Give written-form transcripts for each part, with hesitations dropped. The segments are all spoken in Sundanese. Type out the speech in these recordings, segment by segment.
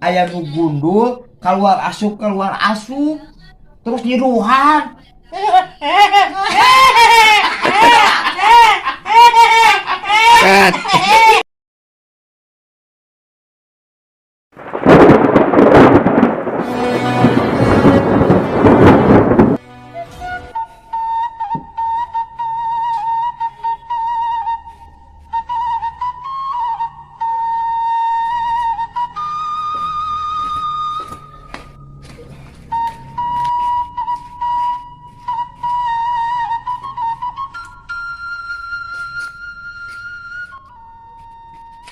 Aya nu gundul keluar asup terus nyiruhan. Cut.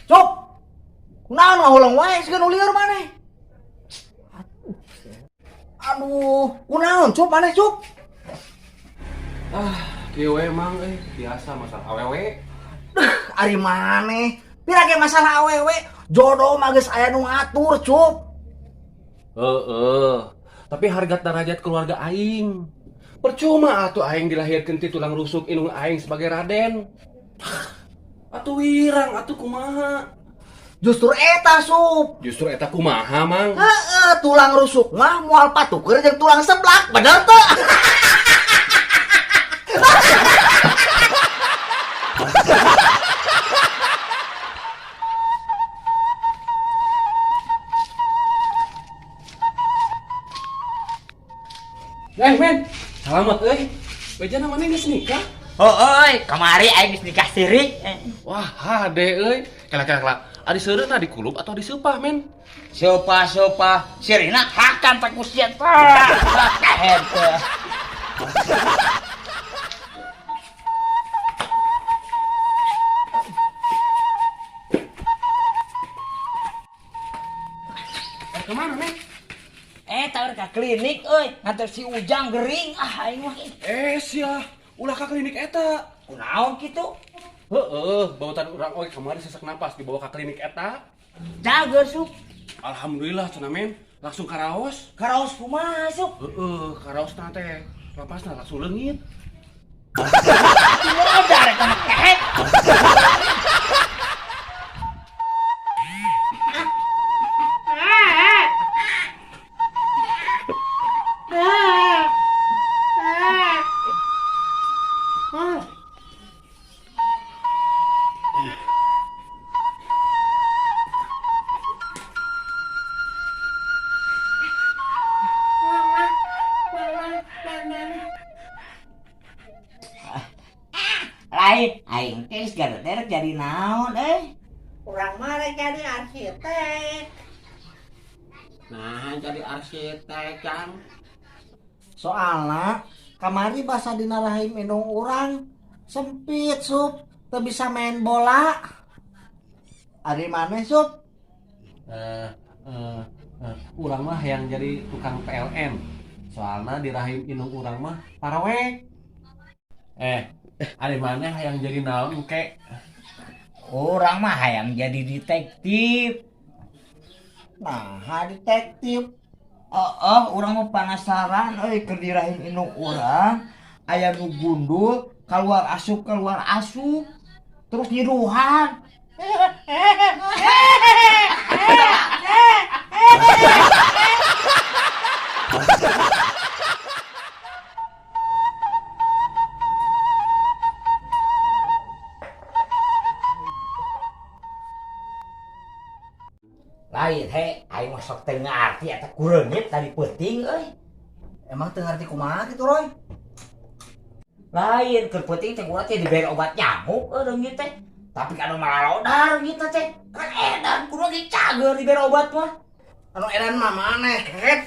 Cuk. Kunaon ngaholong wae siga nu lieur maneh. Aduh, kunaon Cup maneh Cup? Ah, kieu we mang euy, biasa masalah awewe. Ari maneh, pira ge masalah awewe, jodoh mah geus aya nu ngatur, Cup. Heeh. Tapi harga derajat keluarga aing. Percuma atuh aing dilahirkeun ti tulang rusuk indung aing sebagai raden. Atuh wirang atuh kumaha? Justru eta, Sup. Justru eta kumaha, Mang? Heeh, tulang rusuk mah moal patuker jeung tulang seblak, bener teu? Eh, men. Salamat euy. Bejana maneh geus nikah? Oh, oi, kamari aing geus nikah siri. Wah, hade euy. Kela kela kela. Ari seureuna dikulub atau diseupah, men? Seupah-seupah, sirina hakan tak kusian tah. Henteu. Kemana, men? Tawar ka klinik euy, nganter si Ujang gering ah aing mah. Sia, ulah ka klinik eta. Kunaon kitu? Heeh, bautan urang oge kamari sesak napas dibawa ka klinik eta. Cager, Sup. Alhamdulillah cenah men, langsung karaos. Karaos kumaha, Sup? Heeh, karaosna teh napasna langsung leungit. Modar eta mah kehet. Lain, aing teh geus gareter jadi naon euy? Urang mah rek jadi arsitek. Nah, jadi arsitek kan. Soalna kamari basa dina rahim indung urang sempit, Sup, teu bisa main bola. Ari maneh, Sup? Urang mah yang jadi tukang PLN. Soalna di rahim indung urang mah parawek. Ari maneh hayang jadi naon engke? Urang mah hayang jadi detektif. Nah, detektif. Heeh, urang mah penasaran euy keur di rahim indung urang aya nu gundul keluar asup terus nyiruhan. Lain he, aing mah sok teu ngarti eta kureungit tadi peuting euy. Emang teu ngarti kumaha kitu, Roy? Lain keur peuting teh urang teh dibere obat nyamuk euy reungit teh. Tapi kan malah lodar reungit teh. Kan edan kudu ge cager dibere obat mah. Anu edan mah maneh, kehet.